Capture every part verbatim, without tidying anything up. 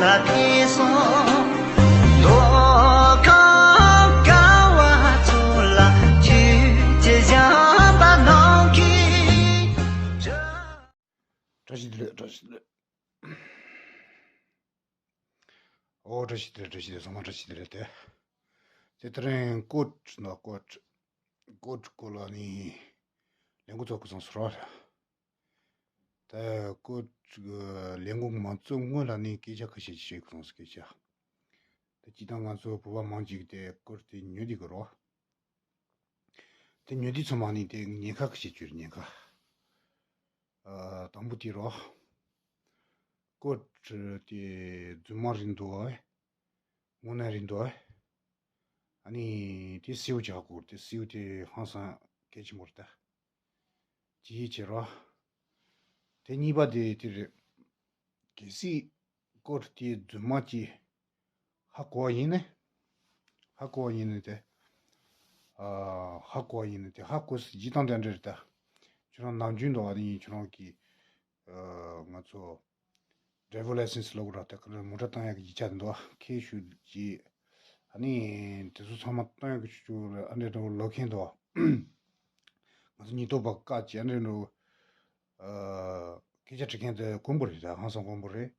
ལ་ཕེབས་སོང་། མདོ་ཁམས་ཀ་བ་ཚོ་ལ་ཆོས་ཀྱི་ཞགས་པ་གནང་གིས། བཀྲ་ཤིས་བདེ་ལེགས། བཀྲ་ཤིས་བདེ་ལེགས། ཨོ། བཀྲ་ཤིས་བདེ་ལེགས། བཀྲ་ཤིས་བདེ་ལེགས། ཚང་མ་བཀྲ་ཤིས་བདེ་ལེགས་ཏེ། དེ་དེ་རིང་ཀོཊ་ནོ་ཀོཊ། ཀོཊ་སྐོར་ལ་ནི་ལས་འགུལ་ཚོགས་ཀྱི་སོང་ཟེར་བ། ད་ཀོཊ་ལས་འགུལ་མ་ཚོགས་སྔོན་ལ་ནི་སྐད་ཆ་ཁ་ཤས་ཤིག་སོང་། སྐད་ཆ། ད་སྤྱིར་བཏང་ང་ཚོ་བོད་པ་མང་ཅིག་དེ་ཀོཊ་དེ་ཉོས་བསྡད་ཀྱི་རེད། དེ་ཉོས་དུས་ཚང་མ་ནི་དེ་ཉེན་ཁ་ཁ་ཤས་ཅིག་ཡོད་རེད། ཉེན་ཁ། ཨ། དང་པོ་དེ་རེད། ཀོཊ་དེ་རྫུན་མ་རེད་འདུག་པས། དངོས་གནས་རེད་འདུག་པས། ཨ་ནི་དེ་གསལ་པོ་བྱེད་དགོས། དེ་གསལ་པོ་དེ་ཧང་སང་གལ་ཆེན་པོ་རེད་ད། དེ་གཅིག་རེད། དེ་གཉིས་པ་དེ་དེ་རེད། གལ་སྲིད་ཀོཊ་དེ་རྫུན་མ་གཅིག་ཧ་གོ་བ་ཡིན་ནས། ཧ་གོ་བ་ཡིན་ནས་དེ། ཨ། ཧ་གོ་བ་ཡིན་ནས་དེ། ཧ་གོ་སྲིད་ཀྱི་སྟངས་དེ་འདྲ་རེད་ད། ཁྱོད་རང་ནམ་རྒྱུན་འདུག་པ། ཨ་ནི་ཁྱོད་རང་གིས། ཨ། ང་ཚོ་ཌ་རའི་ཝར་ལའི་སེན་སི་ལབ་དགོས་རེད་ད། ཁ་ནས་མོ་ཊ་བཏང་ཡག་གི་ཡིག་ཆ་འདུག་པ། ཁྱེར་ཤོག་ཅིག། ཨ་ནི་དེ་ཚོ་ཚང་མ་བཏང་ཡག་གི་ཆུ་ཆུ་ཨ་འདྲས་འདྲ་པོ་ལབ་མཁན་འདུག་པ། ང་ཚོ་ཉེན་རྟོག་པ་བཀག་ཅིག་ཨ་འདྲས་འདྲ་པོ། ཨ། སྐད་ཆ་དྲི་མཁན་དེ་དཀོན་པོ་རེད་ད། ཧང་སང་དཀོན་པོ་རེད།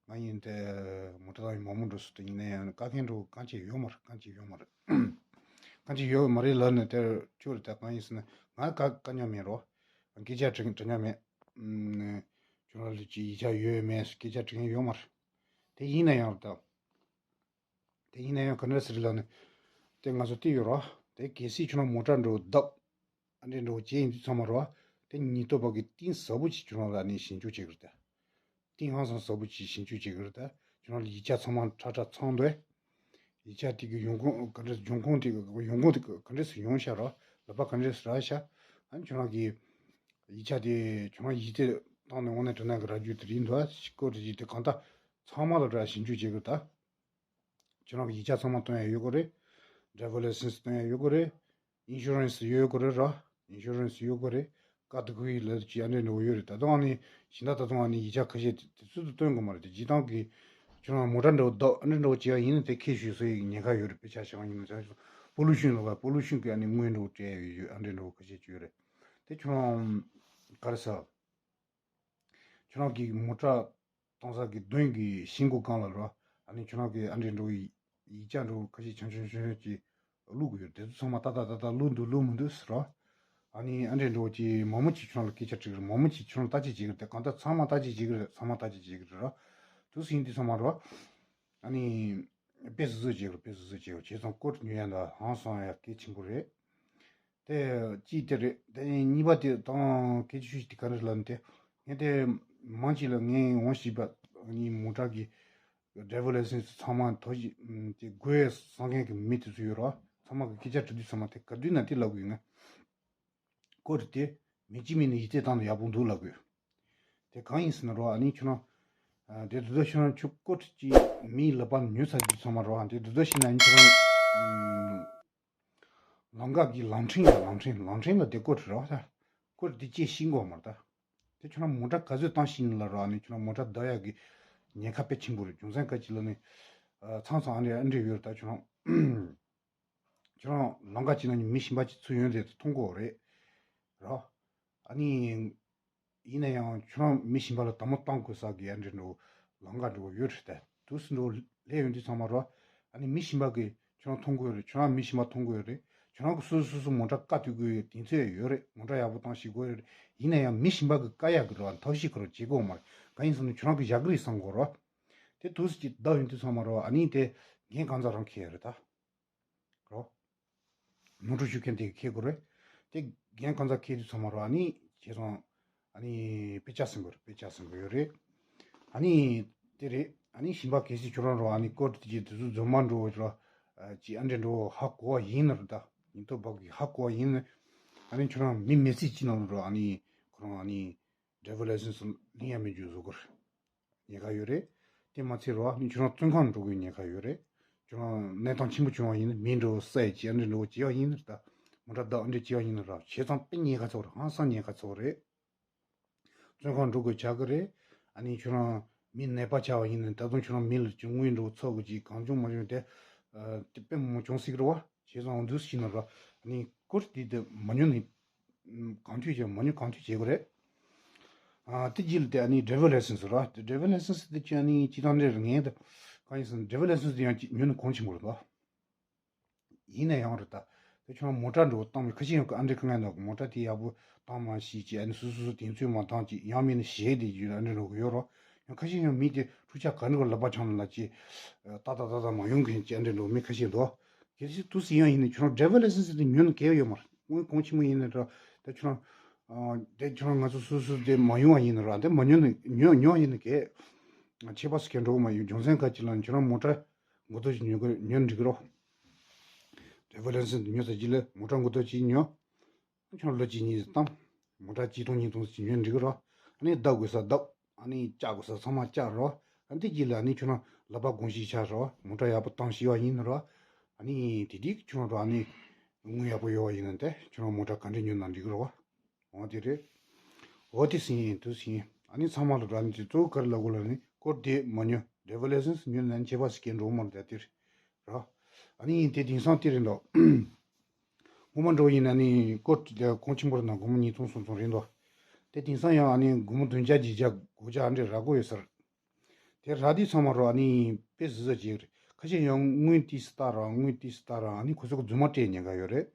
ང་ཡིན་ཏེ་མོ་ཊ་བཏང་ཡིན་མང་པོ་འགྲོ་སྲིད་དེ། ཡིན་ན་ཡང་བཀག་མཁན་འདྲ་པོ་གང་ཅི་ཡོད་མ་རེད། གང་ཅི་ཡོད་མ་རེད། གང་ཅི་ཡོད་མ་རེད་ལབ་ནས་དེར་ཁྱོད་རེད་ད། གང་ཡིན་ཟེར་ན་ང་བཀག་བཀག་མྱོང་མེད་རོ། སྐད་ཆ་དྲི་དྲི་མྱོང་མེད། ཨུམ། ཁྱོད་རང་ལ་ཅི་ཡིག་ཆ་ཡོད་མེད་སྐད་ཆ་དྲི་མཁན་ཡོད་མ་རེད། དེ་ཡིན་ན་ཡང་རེད་ད། དེ་ཡིན་ན་ཡང་ག་འདྲ་ཟེར་ལབ་ནས། དེ་ང་ཚོ་དེ་ཡོད་རོ། དེ་གལ་སྲིད་ཁྱོད་རང་མོ་ཊ་འདྲ་པོ་བརྡབ། ཨ་འདྲས་འདྲ་པོ་བྱས་ཡིན་དུས་ཚང་མ་རོ། དེ་ཉེན་རྟོག་པ་གིས་གཏིང་ཟབ་པོ་ཅིག་ཁྱོད་རང་ལ་ནི་ཞིབ་འཇུག་བྱེད་ཀྱི་རེད་ད། གཏིང་ཧང་སང་ཟབ་པོ་ཅིག་ཞིབ་འཇུག་བྱེད་ཀྱི་རེད་ད། ཁྱོད་རང་ལ་ཡིག་ཆ་ཚང་མ་ཁྲ་ཁྲ་ཚང་འདུག། ཡིག་ཆ་དེ་གི་ཡོང་ཁུངས་ག་འདྲས། འབྱུང་ཁུངས་དེ་གི་ཡོང་ཁུངས་དེ་ག་འདྲས་སུ་ཡོང་ཤག་རོ། ལག་པ་ག་འདྲས་སུ་རག་ཤག། ཨ་ནི་ཁྱོད་རང་གི་ཡིག་ཆ་དེ་ཁྱོད་རང་ཡིག་ཚད་བཏང་ནས་དངོས་གནས་དྲི་ན་གི་རག་རྒྱུ་དེ་རེད་འདུག་ཨ། ཤི་ཀོ་རེ་ཡིག་དེ་གང་ལྟར་ཚང་མ་ལ་ར་ཞིབ་འཇུག་བྱེད་དགོས་ད། ཁྱོད་རང་གི་ཡིག་ཆ་ཚང་མ་སྟོན་ཡ་ཡོད་དགོས་རེད། ཌ་རའི་ཝར་ལའི་སེན་སི་སྟོན་ཡ་ཡོད་དགོས་རེད། ཨིན་ཤུ་རན་སི་ཡོད་དགོས་རེད་ར། ཨིན་ཤུ་རན་སི་ཡོད་དགོས་རེད། ཀ་ཏི་གུ་རི་ལབ་ཅིག་ཨ་འདྲས་འདྲ་པོ་ཡོད་རེད། ད་དུང་ཨ་ནི་གཞན་དག་ད་དུང་ཨ་ནི་ཡིག་ཆ་ཁ་ཤས་དེ་ཚོ་དེ་སྟོན་དགོས་མ་རེད་དེ། སྤྱིར་བཏང་གི་ཁྱོད་རང་མོ་ཊ་འདྲ་པོ་བརྡབ། ཨ་འདྲས་འདྲ་པོ་བྱས་པ་ཡིན་ན་དེ་ཁྱེར་ཤོག་ཟེར་ཡག་ཉེན་ཁ་ཡོད་རེད། དཔེ་ཆ་བཞག་ཡིན་ན་ཟེར། པོ་ལུ་ཤིན་ལབ་པ། པོ་ལུ་ཤིན་གི་ཨ་ནི་དངུལ་འདྲ་པོ་སྤྲད་ཡ་ཡོད། ཨ་འདྲས་འདྲ་པོ་ཁ་ཤས་ཅིག་ཡོད་རེད། དེ་ཁྱོད་རང་ག་རེ་ཟ། ཁྱོད་རང་གི་མོ་ཊ་གཏོང་ས་གི་མདུན་གྱི་ཤིང་སྒོ་སྒང་ལ་རོ། ཨ་ནི་ཁྱོད་རང་གི་ཨ་འདྲས་འདྲ་པོ་ཡིག་ཆ་འདྲ་པོ་ཁ་ཤས་ཆུང་ཆུང་ཆུང་ཆུང་ཅིག་བླུགས་ཡོད། དེ་ཚོ་ཚང་མ་ཏག་ཏག་ཏག་ཏག་བླུགས་འདུག་བླུགས་མི་འདུག་ཟེར་རོ། ཨ་ནི་ཨ་འདྲས་འདྲ་པོ་ཅིག་མང་པོ་ཅིག་ཁྱོད་རང་ལ་སྐད་ཆ་དྲིས་ཀྱི་རེད། མང་པོ་ཅིག་ཁྱོད་རང་བརྟག་དཔྱད་བྱེད་ཀྱི་རེད་དེ། གང་ལྟར་ཚང་མ་བརྟག་དཔྱད་བྱེད་ཀྱི་རེད། ཚང་མ་བརྟག་དཔྱད་བྱེད་ཀྱི་རེད་རོ། དུས་སུ་ཡིན་དུས་ཚང་མ་རོ། ཨ་ནི་དཔེ་བཟོ་བཟོ་བྱེད་དགོས། དཔེ་བཟོ་བཟོ་བྱེད་དགོས། བྱས་ཙང་ཀོཊ་ཉོ་ཡ་ད་ཧང་སང་ཡ་གལ་ཆེན་པོ་རེད། དེ་གཅིག་དེ་རེད། དེ་གཉིས་པ་དེ་དང་སྐད་ཆ་ཤོད་དེ་ག་རེ་ལབ་ན། དེ་ངས་དེ་མང་ཆེ་ལ་ངས་འོང་ཞིབ་པ་ནི་མོ་ཊ་གི་ཌ་རའི་ཝར་ལའི་སེན་སི་ཚང་མ་ཐོ་ཞིག་དེ་དགོས་བསམ་མཁན་གི་མི་དེ་ཚོ་ཡོད་རོ། ཚང་མ་གི་སྐད་ཆ་དྲི་དུས་ཚང་མ་དེ་ག་དུས་ན་དེ་ལབ་དགོས། ང་ཀོཊ་དེ་མི་གཅིག་མིན་ནས་ཡིག་ཚད་བཏང་ན་ཡག་པོ་འདུག་ལབ་དགོས། དེ་གང་ཡིན་ཟེར་ན་རོ། ཨ་ནི་ཁྱོད་རང་དེ་དུས་ད་ཁྱོད་རང་ཁྱོད་ཀོཊ་ཅིག་མིའི་ལག་པ་ནས་ཉོས་ཚར་དུས་ཚང་མ་རོ། ཨ་དེ་དུས་ད་ཤི་ན་ཨ་ནི་ཁྱོད་རང་ལམ་ཁ་གི་ལམ་ཕྲན་ལ་ལམ་ཕྲན་ལམ་ཕྲན་ལ་དེ་ཀོཊ་རེད་བ། ད་ཀོཊ་དེ་ཅི་ཤེས་དགོས་མ་རེད་ད། དེ་ཁྱོད་རང་མོ་ཊ་ག་ཚོད་བཏང་ཤེས་ན་ལ་རོ། ཨ་ནི་ཁྱོད་རང་མོ་ཊ་བརྡབ་ཡག་གི་ཉེན་ཁ་དཔེ་ཆེན་པོ་རེད། རྒྱུ་མཚན་ག་ཅི་ལབ་ན། ཨ་ཚང་ཚང་ཨ་འདྲས་ཨ་འདྲས་ཡོད་རེད་ད། ཁྱོད་རང་ཁྱོད་རང་ལམ་ཁ་ཅིག་ན་མི་གཞན་པ་ཅིག་ཚུར་ཡོང་དེ་མཐོང་གི་ཡོད་རེད་རོ། ཨ་ནི་ཡིན་ན་ཡང་ཁྱོད་རང་མི་གཞན་པ་ལ་དམ་བློ་གཏོང་དགོས་ས་གི་ཨ་འདྲས་འདྲ་པོ་ལམ་ཁ་འདྲ་པོ་ཡོད་རེད་ད། དུས་སུ་འགྲོ་སླེབས་ཡོང་དུས་ཚང་མ་རོ། ཨ་ནི་མི་གཞན་པ་གིས་ཁྱོད་རང་མཐོང་གི་ཡོད་རེད། ཁྱོད་རང་མི་གཞན་པ་མཐོང་གི་ཡོད་རེད། ཁྱོད་རང་གིས་སོ་སོ་སོ་སོ་མོ་ཊ་བཀག་ཐུབ་ཀྱི་ཡོད། གདེང་ཚོད་ཡོད་རེད། མོ་ཊ་ཡག་པོ་བཏང་ཤེས་ཀྱི་ཡོད་རེད། ཡིན་ན་ཡང་མི་གཞན་པ་གིས་བཀག་ཡག་གི་རོ། ཐབས་ཤེས་ཁོ་རང་བྱེད་དགོས་མ་རེད། གང་ཡིན་ཟེར་ན་ཁྱོད་རང་གིས་བཞག་གི་རེད་བསམ་དགོས་རོ། དེ་དུས་སུ་ཅིག་བརྡབ་ཡོང་དུས་ཚང་མ་རོ། ཨ་ནི་དེ་འགན་གང་ཚང་རང་འཁྱེར་ཡོད་རེད་ད། རོ། ནོར་འཁྲུལ་ཞུ་མཁན་དེ་གིས་འཁྱེར་དགོས་རེད། དེ་འགན་གང་ཚང་འཁྱེར་དུས་ཚང་མ་རོ། ཨ་ནི་བྱས་ཙང་ཨ་ནི་དཔེ་ཆ་ཟིན་དགོས་རེད། དཔེ་ཆ་ཟིན་དགོས་ཡོད་རེད། ཨ་ནི་དེ་རེད། ཨ་ནི་གཞན་པ་གལ་སྲིད་ཁྱོད་རང་རོ། ཨ་ནི་ཀོཊ་དེ་ཅིག་དེ་ཚོ་རྫུན་མ་འདྲ་པོ་རོ། ཨ་ཅིག་ཨ་འདྲས་འདྲ་པོ་ཧ་གོ་བ་ཡིན་ན་རེད་ད། ཉེན་རྟོག་པ་གིས་ཧ་གོ་བ་ཡིན་ན། ཨ་ནི་ཁྱོད་རང་མི་མེད་ཚད་ཅིག་ནང་རོ། ཨ་ནི་ཁོ་རང་ཨ་ནི་ཌ་རའི་ཝར་ལའི་སེན་སི་ལེན་ཡ་མེད་རྒྱུ་བཟོ་དགོས་རེད། ཉེན་ཁ་ཡོད་རེད། དེ་མ་ཚད་རོ། ཨ་ནི་ཁྱོད་རང་བཙོན་ཁང་འགྲོ་དགོས་ཉེན་ཁ་ཡོད་རེད། ཁྱོད་རང་གནས་སྟངས་ཆེན་པོ་བྱུང་བ་ཡིན་ན་མེ་འདྲ་པོ་ཟ་ཡ་ཅིག་ཨ་འདྲས་འདྲ་པོ་བྱས་པ་ཡིན་ན་རེད་ད། མོ་ཊ་བརྡབ་ཨ་འདྲས་བྱས་པ་ཡིན་ན་རོ། བྱས་ཙང་དཔེ་ཉེན་ཁ་ཚ་པོ་རེད། ཧང་སང་ཉེན་ཁ་ཚ་པོ་རེད། བཙོན་ཁང་འགྲོ་དགོས་ཆགས་ཀྱི་རེད། ཨ་ནི་ཁྱོད་རང་ མི་ནད་པ་ཆགས་པ་ཡིན་ན་ད་དུང་ཁྱོད་རང་མི་ལ་ཅིག་དངུལ་འགྲོ་ཚོགས་ཀྱི་ཅིག་གང་བྱུང་མ་བྱུང་དེ་དེ་དཔེ་མང་བྱུང་སྲིད་ཀྱི་རེད་བ། བྱས་ཙང་འོ་འདུག་ཤི་ན་ར་ནི་སྐོར་དེ་དེ་མ་ཉོ་ནི་གང་ཐུབ་བྱས་མ་ཉོ་གང་ཐུབ་བྱེད་དགོས་རེད། ཨ་དེ་རྗེས་ལ་དེ་ཨ་ནི་driver license་ར་དེ་driver license་དེ་ཅི་ཨ་ནི་ཅི་དང་འདྲ་རེད་ངས་དེ་གང་ཡིན་ཟེར་ན་driver license་དེ་ཡང་ཅིག་ཉོ་ནི་གོང་ཆེན་པོ་རེད་དོ། ཡིན་ན་ཡང་རེད་ད། དེ་ཁྱོད་རང་མོ་ཊ་འགྲོ་བཏང་མི་ཁ་ཤས་ཡང་ཨ་འདྲེ་གང་ཡང་འདུག་མོ་ཊ་དེ་ཡག་པོ་བཏང་མ་ཤེས་ཀྱི་ཨ་ནི་སུ་སུ་སུ་དེང་ཚོད་མ་བཏང་ཀྱི་ཡང་མིན་ན་གཞས་དེ་རྒྱུད་ཨ་འདྲེ་འགྲོ་གི་ཡོད་རོ། ཡང་ཁ་ཤས་ཡང་མི་དེ་འཁྲུག་ཆ་ག་འདྲ་ལབ་པ་ཆང་ལ་ཅི། ཏག་ཏག་ཏག་ཏག་མ་ཡོང་མཁན་གྱི་ཨ་འདྲེ་འགྲོ་མི་ཁ་ཤས་འདུག་གལ་སྲིད་དུས་སུ་ཡང་ཡིན་ན་ཁྱོད་རང་driver license་དེ་ཉོ་ན་གལ་ཡོད་མ་རེད། དངུལ་གོང་ཆེན་མོ་ཡིན་ན་འགྲོ། དེ་ཁྱོད་རང་དེ་ཁྱོད་རང་ང་ཚོ་སུ་སུ་དེ་མ་ཡོང་བ་ཡིན་ན་ར་དེ་མ་ཉོ་ན་ཉོ་ཉོ་ཡིན་ན་གལ་ཆེ་བ་སུ་གལ་འགྲོ་གི་མ་ཡོང་རྒྱུ་མཚན་ག་ཅི་ལ་ཁྱོད་རང་མོ་ཊ་མགོ་ཐོག་ཅིག་ཉོ་གི་ཉོ་འགྲིག་གི་རོ། driver license་ཉོ་ས་ཅིག་ལ་མོ་ཊ་མགོ་ཐོག་ཅིག་ཉོ། ཁྱོད་ལོ་གཅིག་གཉིས་བཏང་། མོ་ཊ་གཅིག་སྟོང་གཉིས་སྟོང་ཅིག་ཉོ་འགྲིག་གི་རོ། ཨ་ནི་བརྡབ་དགོས་ས་བརྡབ། ཨ་ནི་བཅག་དགོས་ས་ཚང་མ་བཅག་རོ། ཨ་འདི་གཅིག་ལ་ཨ་ནི་ཁྱོད་རང་ལག་པ་གོང་ཞིག་ཆགས་རོ། མོ་ཊ་ཡག་པོ་བཏང་ཤེས་པ་ཡིན་ན་རོ། ཨ་ནི་དེ་དུས་ཁྱོད་རང་རོ་ཨ་ནི་དངུལ་ཡག་པོ་ཡོད་པ་ཡིན་ན་དེ་ཁྱོད་རང་མོ་ཊ་ག་འདྲ་ཉོ་ན་འགྲིག་གི་རོ། འོ་དེ་རེད། འོ་དེ་ཟིན་ཡིན་དུ་ཟིན་ཡིན། ཨ་ནི་ཚང་མ་ལ་ར་ནི་དེ་གཙོ་བོ་ག་རེ་ལབ་དགོས་ལབ་ནི་སྐོར་དེ་མ་ཉོ། driver license་ཉོ་ན་ནི་ཁྱད་པར་ཞིག་གས་འགྲོ་མ་རེད་དེ་རེད། ར། ཨ་ནི་དེ་དེང་སང་དེ་རེད་འདུག་སྔོན་མ་འགྲོ་ཡིན་ན་ནི་སྐོར་དེ་གོང་ཆེན་པོ་རེད་ན་སྒོར་མོ་ཉིས་སྟོང་སུམ་སྟོང་རེད་འདུག་དེ་དེང་སང་ཡང་ཨ་ནི་སྒོར་མོ་བདུན་བརྒྱ་བརྒྱད་བརྒྱ་དགུ་བརྒྱ་ཨ་འདྲས་རག་གི་ཡོད་ས་རེད། དེ་རག་དུས་ཚང་མ་རོ་ཨ་ནི་དཔེ་ཟི་ཟ་ཅིག་རེད། ཁ་ཤས་ཡང་དངུལ་ཏིས་སྟ་ར་དངུལ་ཏིས་སྟ་ར་ཨ་ནི་ཁོ་ཚོ་གི་རྫུན་མ་སྤྲད་ཉེན་ཁ་ཡོད་རེད།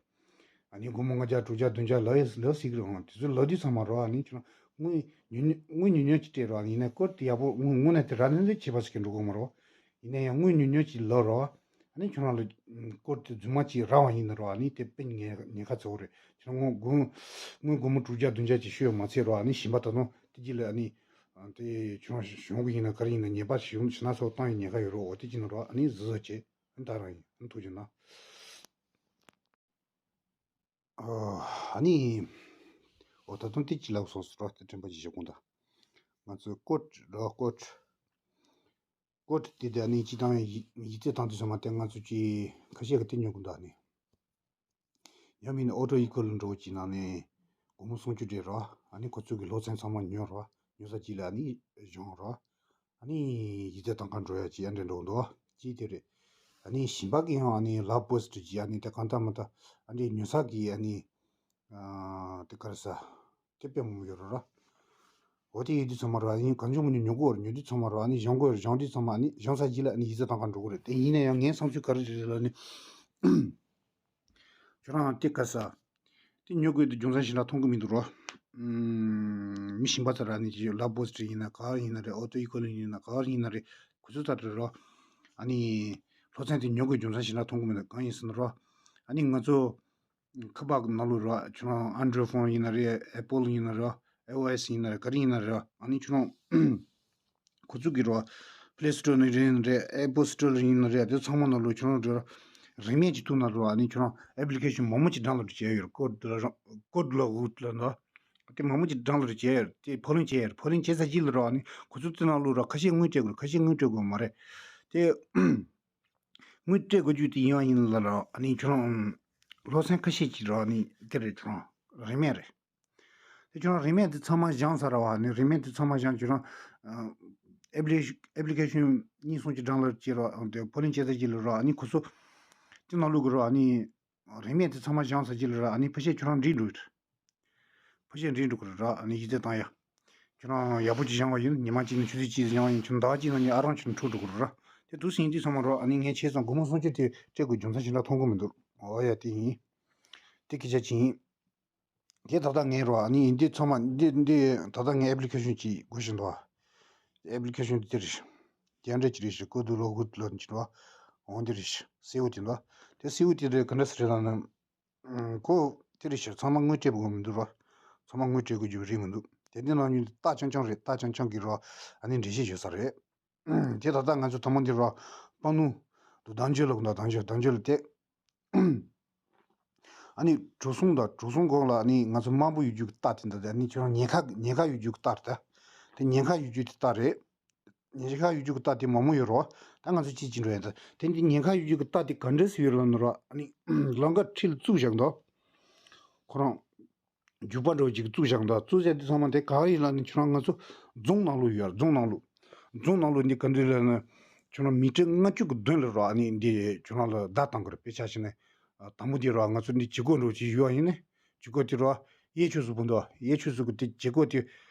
ཨ་ནི་སྒོར་མོ་ལྔ་བརྒྱ་དྲུག་བརྒྱ་བདུན་བརྒྱ་ལབ་ཡས་ལབ་སྲིད་གི་རེད། དེ་ཚོ་ལབ་དུས་ཚང་མ་རོ་ཨ་ནི་ཁྱོད་རང་དངུལ་ཉུང་ཉུང་དངུལ་ཉུང་ཉུང་ཅིག་སྤྲད་རོ། ཨ་ནི་ཡིན་ན་སྐོར་དེ་ཡག་པོ་དངུལ་དངོས་གནས་དེ་རག་ནས་ལས་བྱེད་པ་ཞིག་གི་འགྲོ་གི་མ་རོ། ཡིན་ན་ཡང་དངུལ་ཉུང་ཉུང་ཅིག་ལབ་རོ། ཨ་ནི་ཁྱོད་རང་ལ་སྐོར་དེ་རྫུན་མ་ཅིག་རག་པ་ཡིན་ན་རོ། ཨ་ནི་དེ་དཔེ་ཉེན་ཉེན་ཁ་ཚ་བོ་རེད། ཁྱོད་རང་དངུལ་དངུལ་དངུལ་སྒོར་མོ་དྲུག་བརྒྱ་བདུན་བརྒྱ་ཅིག་ཤོད་མ་ཚད་རོ། ཨ་ནི་གཞན་པ་ད་དུང་དེ་གཅིག་ལ་ཨ་ནི་དེ་ཁྱོད་རང་གཞུང་གི་ཡིན་ན་ག་རེ་ཡིན་ན་ཉེས་པ་ཞིག་ཞིག་ན་ཚོ་བཏང་ཡི་ཉེན་ཁ་ཡོད་རོ། འོ་དེ་གཅིག་ན་རོ། ཨ་ནི་ཟི་ཟི་བྱེད་ཨ་ནི་ད་རང་ཡིན་ཨ་ནི་ཐུགས་རྗེ་གནང་། ཨ་ནི། འོ་ད་དུང་དེ་ཅི་ལབ་སོང་ཟེར་རོ། དེ་དྲན་པ་ཅིག་བྱེད་དགོངས་དག་ང་ཚོའི་སྐོར་རོ་སྐོར། སྐོར་དེ་དེ་ཨ་ནི་ཅི་དང་ཡིག་ཡིག་ཚད་བཏང་དུས་ཚང་མ་དེ་ང་ཚོ་ཅི་ཁ་ཤས་ཀྱི་དེ་ཉོ་དགོས་འདུག་ཨ་ནི། ཡང་མིན་ན་ཨོ་ཊོ་ཨི་ཀོ་ལན་འགྲོ་ཅི་ནང་ནས་སྒོར་མོ་སུམ་ཅུ་སྤྲད་རོ། ཨ་ནི་ཁོ་ཚོ་གི་སློབ་ཚན་ཚང་མ་ཉོ་རོ། ཉོ་ས་ཅི་ལ་ཨ་ནི་སྦྱོང་རོ། ཨ་ནི་ཡིག་ཚད་བཏང་ག་འགྲོ་ཡ་ཅི་ཨ་འདྲ་འགྲོ་འདུག་ཅི་དེ་རེད། ཨ་ནི་གཞན་པ་གི་ཡང་ཨ་ནི་ལ་པོ་སི་ཊི་ཅི་ཨ་ནི་དེ་གང་ལྟར་མ་ལྟར་ཨ་ནི་ཉོ་ས་གི་ཨ་ནི། ཨ་དེ་ག་རེ་ཟ། དེ་དཔེ་མང་པོ་ཡོད་རེད་ར། འོ་དེ་ཡོད་དུས་ཚང་མ་ར་ཨ་ནི་གང་བྱུང་མང་བྱུང་ཉོ་དགོས་རེད། ཉོ་དུས་ཚང་མ་ར་ཨ་ནི་སྦྱང་དགོས་རེད། སྦྱང་དུས་ཚང་མ་ཨ་ནི་སྦྱང་ས་གཅིག་ལ་ཨ་ནི་ཡིག་ཚད་བཏང་ག་འགྲོ་གི་རེད། དེ་ཡིན་ན་ཡང་ངའི་བསམ་ཚུལ་ག་རེ་རེད་ལབ་ནི། ཁྱོད་རང་དེ་ག་ས། དེ་ཉོ་དགོས་དུས་རྒྱུ་མཚན་ཞིག་ལ་མཐོང་གི་མི་འདུག་རོ། ཨུམ། མི་གཞན་པ་ཚོ་ར་ཨ་ནི་ཅི་ལ་པོ་སི་ཊི་ཡིན་ན་ག་ཡིན་ན་རེད། ཨོ་ཊོ་ཨི་ཀོ་ལན་ཡིན་ན་ག་ཡིན་ན་རེད། ཁོ་ཚོ་ཚོ་རེད་རོ། ཨ་ནི་སློབ་ཚན་དེ་ཉོ་དགོས་རྒྱུ་མཚན་ཞིག་ལ་མཐོང་གི་མི་འདུག་གང་ཡིན་ཟེར་ན་རོ། ཨ་ནི་ང་ཚོ། ཁ་པར་གྱི་ནང་ལོགས་རོ། ཁྱོད་རང་ཨན་ཌོ་རོ་ཡིཌ་ཕོན་ཡིན་ན་རེད། ཨེ་པལ་ཡིན་ན་རེད། ཨའི་ཨོ་ཨེསི་ཡིན་ན་རེད། ག་རེ་ཡིན་ན་རེད། ཨ་ནི་ཁྱོད་རང་ཁོ་ཚོ་གི་རོ། པ་ལེ་སི་ཊོར་ནས་ཡིན་ན་རེད། ཨེ་པལ་སི་ཊོར་ཡིན་ན་རེད། དེ་ཚང་མ་ནང་ལོགས་ཁྱོད་རང་རེད། རིན་མེད་ཀྱི་ཐོག་ན་རོ། ཨ་ནི་ཁྱོད་རང་ཨེབ་ལི་ཀེ་ཤོན་མང་པོ་ཅིག་ཌའུན་ལོཌ་བྱས་ཡོད་རེད། ཀོཌ་ལ་རང་ཀོཌ་ལ་འུད་ལ་འདུག་དེ་མང་པོ་ཅིག་ཌའུན་ལོཌ་བྱས་ཡོད་རེད། དེ་ཕབ་ལེན་བྱས་ཡོད་རེད། ཕབ་ལེན་བྱས་ཚར་རྗེས་ལ་རོ། ཨ་ནི་ཁོ་ཚོ་དེ་ནང་ལོགས་རོ། ཁ་ཤས་དངུལ་སྤྲད་དགོས་རེད། ཁ་ཤས་དངུལ་སྤྲད་དགོས་མ་རེད། དེ། དངུལ་སྤྲད་དགོས་རྒྱུ་དེ་ཡིན་པ་ཡིན་ལ་ར། ཨ་ནི་ཁྱོད་རང་སློབ་ཚན་ཁ་ཤས་ཅིག་ར་ཨ་ནི་དེ་རེད། ཁྱོད་རང་རིན་མེད་རེད། དེ་ཁྱོད་རང་རིན་མེད་དེ་ཚང་མ་སྦྱངས་ཚར་བ། ཨ་ནི་རིན་མེད་དེ་ཚང་མ་སྦྱངས། ཁྱོད་རང་ཨེབ་ལི་ཨེབ་ལི་ཀེ་ཤོན་གཉིས་གསུམ་ཅིག་ཌའུན་ལོཌ་བྱས་ར། དེ་ཕབ་ལེན་བྱས་ཚར་རྗེས་ལ་ར། ཨ་ནི་ཁོ་ཚོ་དེ་ནང་ལོགས་ཀྱི་ར་ཨ་ནི། རིན་མེད་དེ་ཚང་མ་སྦྱངས་ཚར་རྗེས་ལ་ར། ཨ་ནི་ཕལ་ཆེར་ཁྱོད་རང་འགྲིག་འགྲོ་གི་རེད། ཕལ་ཆེར་འགྲིག་འགྲོ་གི་རེད་ར། ཨ་ནི་ཡིག་ཚད་བཏང་ཡ། ཁྱོད་རང་ཡག་པོ་ཅིག་སྦྱངས་པ་ཡིན། ཉི་མ་གཅིག་ནས་ཆུ་ཚོད་གཅིག་སྦྱངས་པ་ཡིན། ཁྱོད་ཟླ་བ་གཅིག་ནང་ནས་ཨ་རང་ཁྱོད་རང་འཕྲོད་འགྲོ་གི་རེད་ར། དེ་འདུག་སེ་ཡིན་དུས་ཚང་མ་ར། ཨ་ནི་ངས་བྱས་ཙང་སྒོར་མོ་སུམ་ཅུ་དེ་སྤྲད་དགོས་རྒྱུ་མཚན་ཞིག་ལ་མཐོང་གི་མི་འདུག་འོ་ཡ་དེ་ཡིན། དེ་སྐད་ཆ་ཅིག་ཡིན། དེ་ད་ལྟ་ངས་ར། ཨ་ནི་འདི་ཚང་མ་འདི་འདི་ད་ལྟ་ངས་ཨེབ་ལི་ཀེ་ཤོན་ཅིག་འགོད་བཞིན་འདུག་ཨེབ་ལི་ཀེ་ཤོན་དེ་རེད། དེ་འདྲ་ཅིག་རེད་ཤག་ཀོཌ་ལ་འུད་ལ་ཅིག་འདུག་འོ་འདི་རེད་ཤག་སེའུ་དེ་འདུག་དེ་སེའུ་དེ་རེད། ག་འདྲ་སེ་རེད་ལབ་ན། ཨང་། ཁོ་དེ་རེད་ཤག་ཚང་མ་དངུལ་སྤྲད་དགོས་མི་འདུག་ར། ཚང་མ་དངུལ་སྤྲད་དགོས་རྒྱུ་རེད་མི་འདུག་དེ་འདི་ནང་ཉིད་རྟགས་རྐྱང་རྐྱང་རེད། རྟགས་རྐྱང་རྐྱང་གི་ར། ཨ་ནི་འགྲེལ་བཤད་བྱེད་ས་རེད། དེ་ད་ལྟ་ང་ཚོ་ཐ་མ་འདི་ར། པ་ནུ། དུ་དང་ཇོ་ལ་གུ་ན་དང་ཇོ་དང་ཇོ་ལ་དེ། ཨ་ནི་གྲོ་ཟུང་དང་གྲོ་ཟུང་གོང་ལ་ཨ་ནི་ང་ཚོ་དམར་པོ་ཡོད་རྒྱུ་གི་རྟགས་དེ་འདྲ་དེ། ཨ་ནི་ཁྱོད་རང་ཉེན་ཁ་ཉེན་ཁ་ཡོད་རྒྱུ་གི་རྟགས་རེད་ད། དེ་ཉེན་ཁ་ཡོད་རྒྱུ་དེ་རྟགས་རེད། ཉེན་ཁ་ཡོད་རྒྱུ་གི་རྟགས་དེ་མང་པོ་ཡོད་རེད་བ། ད་ང་ཚོ་ཅི་ཅི་འགྲོ་ཡ་ད། དེ་འདི་ཉེན་ཁ་ཡོད་རྒྱུ་གི་རྟགས་དེ་ག་འདྲ་སེ་ཡོད་ལབ་ན་ར། ཨ་ནི་ལམ་ཁ་འཁྲིས་ལ་བཙུགས་བཞག་འདུག་ཁོ་རང་རྒྱུག་པ་འགྲོ་ཅིག་བཙུགས་བཞག་འདུག་བཙུགས་བཞག་དུས་ཚང་མ་དེ་ག་རེ་ཡིན་ལབ་ན་ཁྱོད་རང་ང་ཚོ་རྫོང་ནང་ལོགས་ཡོད་ཡ། རྫོང་ནང་ལོགས། རྫོང་ནང་ལོགས་འདི་ག་འདྲ་ལབ་ན། ཁྱོད་རང་མི་ཊར་ལྔ་བཅུ་གི་མདུན་ལ་རོ། ཨ་ནི་འདི་ཁྱོད་རང་ལ་བརྡ་བཏང་གི་རེད། དཔེ་ཆ་བཞག་ན། ཨ། དང་པོ་འདི་རོ། ང་ཚོ་འདི་བྱེད་སྒོ་འགྲོ་ཅིག་ཡོད་པ་ཡིན་ན། བྱེད་སྒོ་དེ་རོ། གཡས་ཕྱོགས་སུ་བུད་འདུག་གཡས་ཕྱོགས་སུ་གི་དེ་བྱེད་སྒོ་དེ།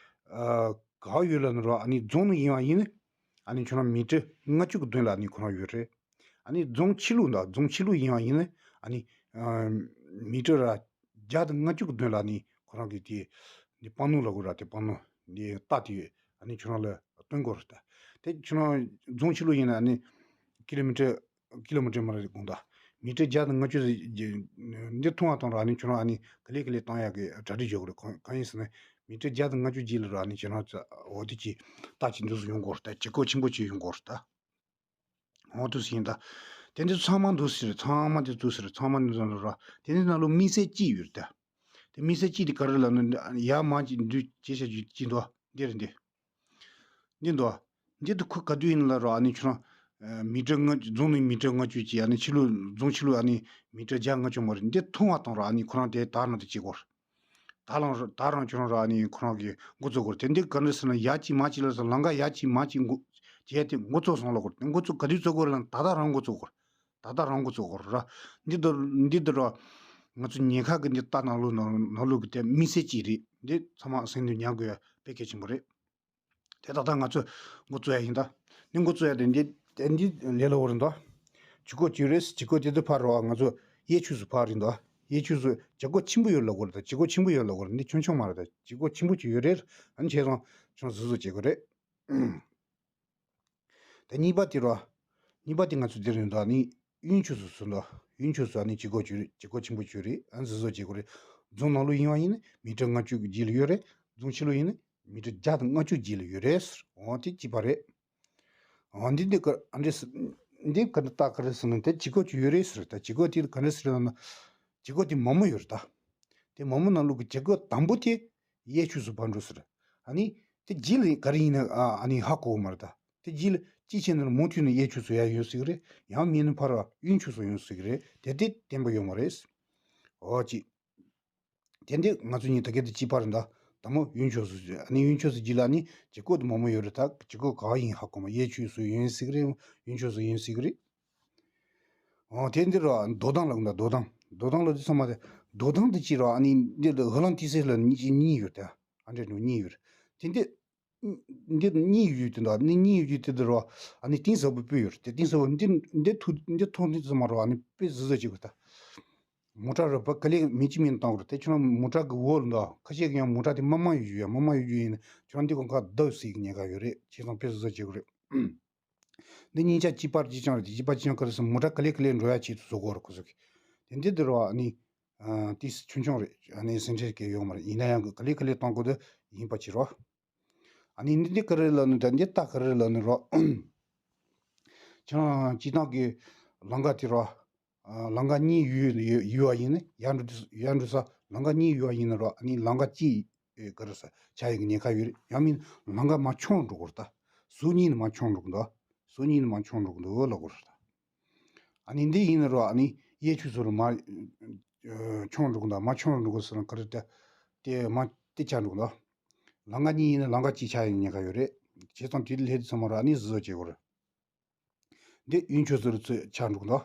ཨ། ག་པར་ཡོད་ལབ་ན་རོ། ཨ་ནི་རྫོང་ནང་ཡིན་པ་ཡིན་ན། ཨ་ནི་ཁྱོད་རང་མི་ཊར་ལྔ་བཅུ་གི་མདུན་ལ་ཨ་ནི་ཁོ་རང་ཡོད་རེད། ཨ་ནི་རྫོང་ཕྱི་ལོགས་འདུག་རྫོང་ཕྱི་ལོགས་ཡིན་པ་ཡིན་ན། ཨ་ནི། ཨ། མི་ཊར་ར་བརྒྱ་དང་ལྔ་བཅུ་གི་མདུན་ལ་ཨ་ནི་ཁོ་རང་གི་དེ། འདི་པང་ནོར་ལབ་དགོས་ར། དེ་པང་ནོར་འདི་རྟགས་དེ་ཨ་ནི་ཁྱོད་རང་ལ་སྟོན་དགོས་རེད་ད། དེ་ཁྱོད་རང་རྫོང་ཕྱི་ལོགས་ཡིན་ན་ཨ་ནི་ཀི་ལོ་མི་ཊར། ཀི་ལོ་མི་ཊར་མ་རེད། དགོངས་དག་མི་ཊར་བརྒྱ་དང་ལྔ་བཅུ་ཟིག་འདི་མཐོང་བ་དང་ར། ཨ་ནི་ཁྱོད་རང་ཨ་ནི་ག་ལེ་ག་ལེ་བཏང་ཡག་གི་གྲ་སྒྲིག་བྱེད་དགོས་རེད། གང་གང་ཡིན་ཟེར་ན། མི་ཊར་བརྒྱ་དང་ལྔ་བཅུ་རྗེས་ལ་ར། ཨ་ནི་ཁྱོད་རང་འོ་དེ་ཅིག་རྟགས་ཅིག་འདུག་སེ་ཡོང་དགོས་རེད་ད། བྱེད་སྒོ་ཆེན་པོ་ཅིག་ཡོང་དགོས་རེད་ད། འོ་དེ་ཟིག་ཡིན་ད། དེ་འདི་ཚང་མ་འདུག་སེ་རེད། ཚང་མ་དེ་འདུག་སེ་རེད། ཚང་མ་འདུག་སེ་རེད་ར། དེ་འདི་ནང་ལོགས་དམིགས་བསལ་གཅིག་ཡོད་རེད་ད། དེ་དམིགས་བསལ་གཅིག་དེ་ག་རེ་ལབ་ན། ཡར་མར་ཅིག་འདུག་བྱེད་བྱ་རྒྱུ་གཅིག་འདུག་འདི་རེད་འདི། འདི་འདུག་འདི་དུ་ཁོ་ག་དུས་ཡིན་ལ་རོ། ཨ་ནི་ཁྱོད་རང་། ཨ། མི་ཊར་ལྔ་བཅུ། རྫོང་ནས་མི་ཊར་ལྔ་བཅུ་ཅིག་ཨ་ནི་ཕྱི་ལོགས་རྫོང་ཕྱི་ལོགས་ཨ་ནི་མི་ཊར་བརྒྱ་ལྔ་བཅུ་མ་རེད། འདི་མཐོང་བ་དང་རོ། ཨ་ནི་ཁོ་རང་དེ་དག་རང་དེ་བྱེད་དགོས། དག་རང་དག་རང་ཁྱོད་རང་རོ། ཨ་ནི་ཁོ་རང་གི་འགོ་བཙུགས་དགོས། དེ་འདི་ག་འདྲ་ཟེར་ན། ཡར་གཅིག་མར་གཅིག་ལ་ཟེར། ལམ་ཁ་ཡར་གཅིག་མར་གཅིག་འགོ་བྱས་ཏེ་འགོ་བཙུགས་སོང་ལབ་དགོས། དེ་འགོ་བཙུགས་ག་དུས་བཙུགས་དགོས་ལབ་ན། ད་ལྟ་རང་འགོ་བཙུགས་དགོས། ད་ལྟ་རང་འགོ་བཙུགས་དགོས་ར། འདི་ལྟར་འདི་ལྟར་ར། ང་ཚོ་ཉེན་ཁ་གི་འདི་ལྟ་ནང་ལོགས་ནང་ནང་ལོགས་ཀྱི་དེ་དམིགས་བསལ་གཅིག་རེད། འདི་ཚང་མ་སེམས་ནང་ཉར་དགོས་ཡ་དཔེ་གལ་ཆེན་པོ་རེད། དེ་ད་ལྟ་ང་ཚོ་འགོ་བཙུགས་ཡ་ཡིན་ད། འདི་འགོ་བཙུགས་ཡ་དེ་འདི་དེ་འདི་ལས་སླ་པོ་རེད་འདུག་བྱེད་སྒོ་གཅིག་རེད། བྱེད་སྒོ་དེ་ཚོ་ཕར་རོ། ང་ཚོ་གཡས་ཕྱོགས་སུ་ཕར་རེད་འདུག་གཡས་ཕྱོགས་སུ་བྱེད་སྒོ་ཆེན་པོ་ཡོད་ལབ་དགོས་རེད་ད། བྱེད་སྒོ་ཆེན་པོ་ཡོད་ལབ་དགོས་རེད། འདི་ཆུང་ཆུང་མ་རེད་ད། བྱེད་སྒོ་ཆེན་པོ་ཅིག་ཡོད་རེད། ཨ་ནི་བྱས་ཙང་ཁྱོད་རང་གཟབ་གཟབ་བྱེད་དགོས་རེད། དེ་གཉིས་པ་དེ་རོ། གཉིས་པ་དེ་ང་ཚོ་འདིར་ཡོང་དུས་ཨ་ནི་གཡོན་ཕྱོགས་སུ་སོང་དོ། གཡོན་ཕྱོགས་སུ་ཨ་ནི་བྱེད་སྒོ་ཅིག་རེད། བྱེད་སྒོ་ཆེན་པོ་ཅིག་རེད། ཨ་ནི་གཟབ་གཟབ་བྱེད་དགོས་རེད། རྫོང་ནང་ལོགས་ཡིན་པ་ཡིན་ན་མི་ཊར་ལྔ་བཅུ་གི་རྗེས་ལ་ཡོད་རེད། རྫོང་ཕྱི་ལོགས་ཡིན་ན་མི་ཊར་བརྒྱ་དང་ལྔ་བཅུ་རྗེས་ལ་ཡོད་རེད་ཟེར། འོ་དེ་གཅིག་པ་རེད། འོ་འདི་འདི་ག་ཨ་འདྲས་འདི་ག་འདྲ་རྟགས་ག་རེ་ཟེར་ན། དེ་བྱེད་སྒོ་ཅིག་ཡོད་རེད་ཟེར། ད་བྱེད་སྒོ་དེ་ག་འདྲ་ཟེར་ན། བྱེད་སྒོ་དེ་མང་པོ་ཡོད་རེད་ད། དེ་མང་པོ་ནང་ལོགས་ཀྱི་བྱེད་སྒོ་དང་པོ་དེ་གཡས་ཕྱོགས་སུ་ཕར་འགྲོ་ཟེར། ཨ་ནི་དེ་རྗེས་ལ་ག་རེ་ཡིན་ན་ཨ་ཨ་ནི་ཧ་གོ་གི་མ་རེད་ད། དེ་རྗེས་ལ་ཅིའི་ཕྱིར་ན་མུ་མཐུད་ནས་གཡས་ཕྱོགས་སུ་ཡར་ཡོང་སྲིད་ཀྱི་རེད། ཡང་མིན་ན་ཕར་གཡོན་ཕྱོགས་སུ་ཡོང་སྲིད་ཀྱི་རེད། དེ་དེ་བརྟན་པོ་ཡོད་མ་རེད། འོ་ཅི། དེ་འདི་ང་ཚོ་གཉིས་ད་གལ་ཏེ་གཅིག་པ་རེད་ད། དང་པོ་གཡོན་ཕྱོགས་སུ་ཟེར། ཨ་ནི་གཡོན་ཕྱོགས་སུ་རྗེས་ལ་ཨ་ནི་བྱེད་སྒོ་དེ་མང་པོ་ཡོད་རེད་ད། བྱེད་སྒོ་ག་པར་ཡིན་ཧ་གོ་མ། གཡས་ཕྱོགས་སུ་ཡོང་སྲིད་ཀྱི་རེད། གཡོན་ཕྱོགས་སུ་ཡོང་སྲིད་ཀྱི་རེད། འོ་དེ་འདི་རོ། རྡོ་ཐང་ལབ་ན། རྡོ་ཐང་། རྡོ་ཐང་ལབ་དུས་ཚང་མ་དེ། རྡོ་ཐང་དེ་ཅི་རོ། ཨ་ནི་འདི་ཧ་ལམ་ཏི་སེ་ལ་གཉིས་གཉིས་ཡོད་དེ། ཨ་འདྲས་ནོ་གཉིས་ཡོད། དེ་འདི་འདི་གཉིས་ཡོད་དེ་འདུག་ཨ་ནི་གཉིས་ཡོད་དེ་འདི་རོ། ཨ་ནི་གཏིང་ཟབ་པོ་སྤོས་ཡོད། དེ་གཏིང་ཟབ་པོ་འདི་འདི་ཐུག་འདི་མཐོང་དུས་ཚང་མ་རོ། ཨ་ནི་དཔེ་གཟབ་གཟབ་བྱེད་དགོས་ད། མོ་ཊ་རུ་བ་ག་ལེ་མི་གཅིག་མིན་བཏང་དགོས་རེད། དེ་ཁྱོད་རང་མོ་ཊ་གི་འོག་ལ་འདུག་ཁ་ཤས་ཀྱི་ཡང་མོ་ཊ་དེ་དམའ་དམའ་ཡོད་རྒྱུ་ཡོད། དམའ་དམའ་ཡོད་རྒྱུ་ཡིན་ན་ཁྱོད་རང་འདི་གོང་ཁ་བརྡབ་སྲིད་ཀྱི་ཉེན་ཁ་ཡོད་རེད། བྱས་ཙང་དཔེ་གཟབ་གཟབ་བྱེད་དགོས་རེད། འདི་གཉིས་ཆ་གཅིག་པ་གཅིག་རྐྱང་རེད། གཅིག་པ་གཅིག་རྐྱང་ག་རེ་ཟེར། མོ་ཊ་ག་ལེ་ག་ལེ་འགྲོ་ཡ་ཆེད་དུ་བཟོ་དགོས་རེད་ཁོ་ཚོ་གིས། དེ་འདི་འདི་རོ། ཨ་ནི་ཨ་ཏིས་ཆུང་ཆུང་རེད། ཨ་ནི་སེམས་ཁྲལ་གལ་ཡོད་མ་རེད། ཡིན་ན་ཡང་གི་ག་ལེ་ག་ལེ་བཏང་དགོས་དེ་ཡིན་པ་བྱེད་རོགས། ཨ་ནི་འདི་འདི་ག་རེ་ལབ་ན། ད་འདི་རྟགས་ག་རེ་ལབ་ན་རོ། ཁྱེད་རང་སྤྱིར་བཏང་གི་ལམ་ཁ་དེ་རོ། ཨ་ལམ་ཁ་གཉིས་ཡོད་ཡོད་ཡོད་པ་ཡིན་ན། ཡར་འགྲོ་དུས་ཡར་འགྲོ་ས་ལམ་ཁ་གཉིས་ཡོད་པ་ཡིན་ན་རོ། ཨ་ནི་ལམ་ཁ་གཅིག་ཨེ་ག་རེ་ཟེར་ཆགས་ཡག་གི་ཉེན་ཁ་ཡོད་རེད། ཡང་མིན་ལམ་ཁ་མར་ཆུང་རུ་འགྲོ་དགོས་རེད་ད། ཟུར་གཉིས་ནས་མར་ཆུང་རུ་འགྲོ་གི་འདུག་ཟུར་གཉིས་ནས་མར་ཆུང་རུ་འགྲོ་གི་འདུག་ལབ་དགོས་རེད་ད། ཨ་ནི་འདི་ཡིན་ན་རོ། ཨ་ནི་གཡས་ཕྱོགས་སུ་རོ་མར་ཨ་ཆུང་རུ་འགྲོ་གི་འདུག་མར་ཆུང་རུ་འགྲོ་གི་ཟེར་ན་ག་རེ་ད། དེ་མར་དེ་ཆགས་འགྲོ་གི་འདུག་ལམ་ཁ་གཉིས་ཡིན་ན་ལམ་ཁ་གཅིག་ཆགས་ཡག་ཉེན་ཁ་ཡོད་རེད། བྱས་ཙང་དེ་སླེབས་དུས་ཚང་མ་རོ། ཨ་ནི་གཟབ་གཟབ་བྱེད་དགོས་རེད། འདི་གཡོན་ཕྱོགས་སུ་རུ་ཚུར་ཆགས་འགྲོ་གི་འདུག་